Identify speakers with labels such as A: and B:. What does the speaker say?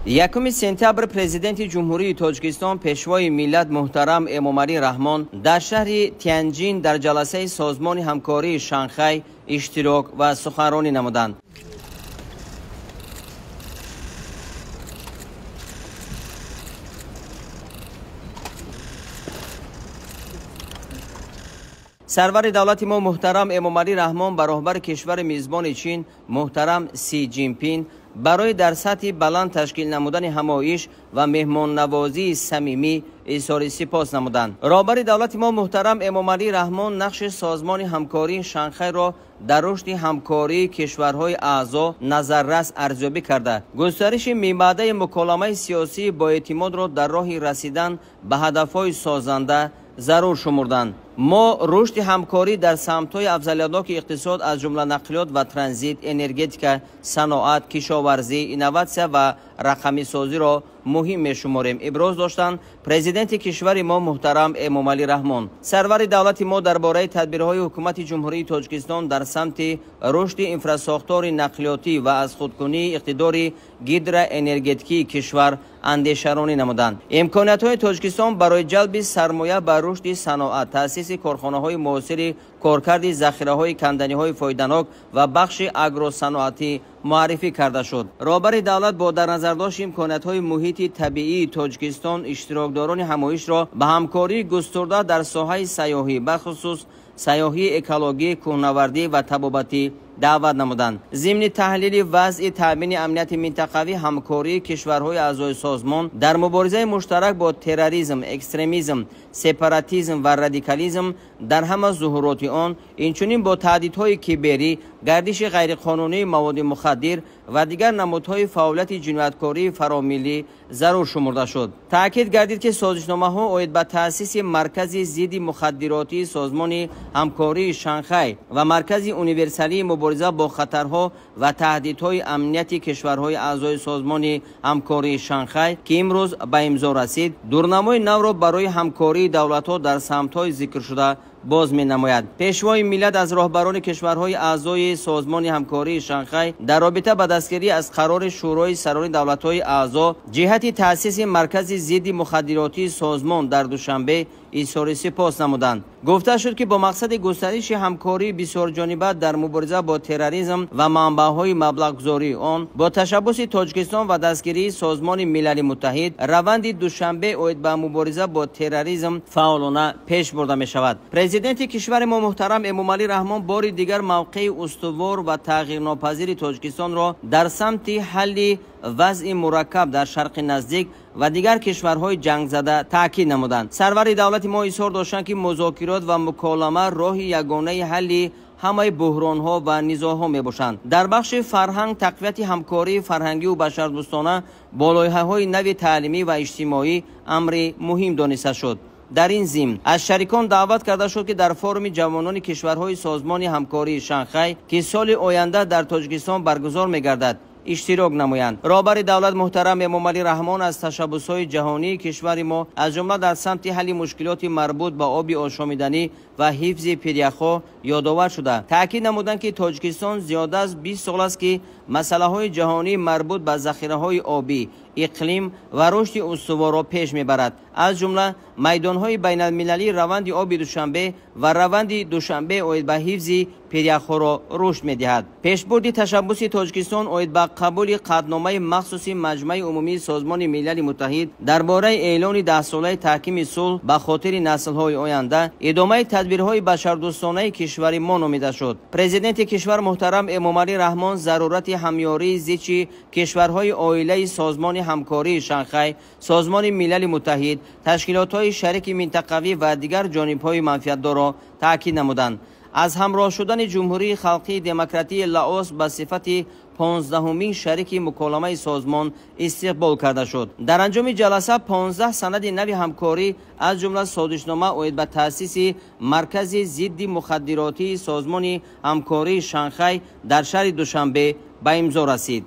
A: 1 сентябр Президенти Ҷумҳурии Тоҷикистон, Пешвои миллат муҳтарам Эмомалӣ Раҳмон дар шаҳри Тянҷин дар ҷаласаи Созмони ҳамкории Шанхай иштирок ва суханронӣ намуданд. Сарвари давлати мо муҳтарам Эмомалӣ Раҳмон ба роҳбари кишвари мизбони Чин муҳтарам Си Ҷинпин барои дар сатҳи баланд ташкил намудани ҳамоиш ва меҳмоннавозии самимӣ изҳори сипос намуданд. Роҳбари давлати мо муҳтарам Эмомалӣ Раҳмон нақши Созмони ҳамкории Шанхайро дар рушди ҳамкории кишварҳои аъзо назаррас арзёбӣ карда, густариши мибаъдаи муколамаи сиёсии боэътимодро дар роҳи расидан ба ҳадафҳои созанда зарур шумурданд. Мо рушди ҳамкорӣ дар самтҳои афзалиятноки иқтисод, аз ҷумла нақлиёт ва транзит, энергетика, саноат, кишоварзӣ, инноватсия ва рақамисозиро муҳим мешуморем, иброз доштанд Президенти кишвари мо муҳтарам Эмомалӣ Раҳмон. Сарвари давлати мо дар бораи тадбирҳои Ҳукумати Ҷумҳурии Тоҷикистон дар самти рушди инфрасохтори нақлиётӣ ва аз худкунии иқтидори гидроэнергетикии кишвар андешаронӣ намуданд. Имкониятҳои Тоҷикистон барои ҷалби сармоя ба рушди саноат, таъсиси корхонаҳои муосири коркарди захираҳои канданиҳои фоиданок ва бахши агросаноатӣ муаррифӣ карда шуд. Роҳбари давлат бо дар назардошти имкониятҳои муҳити табиии Тоҷикистон иштирокдорони ҳамоишро ба ҳамкории густурда дар соҳаи сайёҳӣ, бахусус сайёҳии экологӣ, кӯҳнавардӣ ва табобатӣ даъват намуданд. Зимни таҳлили вазъи таъмини амнияти минтақавӣ, ҳамкории кишварҳои аъзои созмон дар муборизаи муштарак бо терроризм, экстремизм, сепаратизм ва радикализм дар ҳама зуҳуроти он, инчунин бо таҳдидҳои киберӣ, гардиши ғайриқонунии маводи мухаддир ва дигар намудҳои фаъолияти ҷинояткории фаромиллӣ зарур шумурда шуд. Таъкид гардид, ки созишномаҳо оид ба таъсиси Маркази зидди мухаддиротии Созмони ҳамкории Шанхай ва Маркази универсалии мубориза бо хатарҳо ва таҳдидҳои амнияти кишварҳои аъзои Созмони ҳамкории Шанхай, ки имрӯз ба имзо расид, дурнамои навро барои ҳамкории давлатҳо дар самтҳои зикршуда боз менамояд. Пешвои миллат аз роҳбарони кишварҳои аъзои Созмони ҳамкории Шанхай дар робита ба дастгирӣ аз қарори Шӯрои сарони давлатҳои аъзо ҷиҳати таъсиси Маркази зидди мухаддиротии созмон дар Душанбе изҳори сипос намуданд. Гуфта шуд, ки бо мақсади густариши ҳамкории бисёрҷониба дар мубориза бо терроризм ва манбаъҳои маблағгузории он бо ташаббуси Тоҷикистон ва дастгирии Созмони Милали Муттаҳид раванди Душанбе оид ба мубориза бо терроризм фаъолона пеш бурда мешавад. Президенти кишвари мо муҳтарам Эмомалӣ Раҳмон бори дигар мавқеи устувор ва тағйирнопазири Тоҷикистонро дар самти ҳалли вазъи мураккаб дар Шарқи Наздик ва дигар кишварҳои ҷангзада таъкид намуданд. Сарвари давлати мо изҳор доштанд, ки музокирот ва муколама роҳи ягонаи ҳалли ҳамаи буҳронҳо ва низоъҳо мебошанд. Дар бахши фарҳанг тақвияти ҳамкории фарҳангию башардӯстона бо лоиҳаҳои нави таълимӣ ва иҷтимоӣ амри муҳим дониста шуд. Дар ин зимн аз шарикон даъват карда шуд, ки дар форуми ҷавонони кишварҳои Созмони ҳамкории Шанхай, ки соли оянда дар Тоҷикистон баргузор мегардад, иштирок намоянд. Роҳбари давлат муҳтарам Эмомалӣ Раҳмон аз ташаббусҳои ҷаҳонии кишвари мо, аз ҷумла дар самти ҳалли мушкилоти марбут ба оби ошомиданӣ ва ҳифзи пиряхҳо ёдовар шуда, таъкид намуданд, ки Тоҷикистон зиёда аз 20 сол аст, ки масъалаҳои ҷаҳонии марбут ба захираҳои обӣ, иқлим ва рушди устуворро пеш мебарад. Аз ҷумла майдонҳои байналмилалии раванди оби Душанбе ва раванди Душанбе оид ба ҳифзи пиряхҳоро рушд медиҳад. Пешбурди ташаббуси Тоҷикистон оид ба қабули қатъномаи махсуси Маҷмаи умумии Созмони Милали Муттаҳид дар бораи эълони даҳсолаи таҳкими сулҳ ба хотири наслҳои оянда идомаи тадбирҳои башардӯстонаи кишвари мо номида шуд. Президенти кишвар муҳтарам Эмомалӣ Раҳмон зарурати ҳамёрии зичи кишварҳои оилаи Созмони ҳамкории Шанхай, Созмони Милали Муттаҳид, ташкилотҳои шарики минтақавӣ ва дигар ҷонибҳои манфиатдорро таъкид намуданд. Аз ҳамроҳ шудани Ҷумҳурии Халқии Демократии Лаос ба сифати 15-умин шарики муколамаи созмон истиқбол карда шуд. Дар анҷоми ҷаласа 15 санади нави ҳамкорӣ, аз ҷумла созишнома оид ба таъсиси Маркази зидди мухаддиротии Созмони ҳамкории Шанхай дар шаҳри Душанбе ба имзо расид.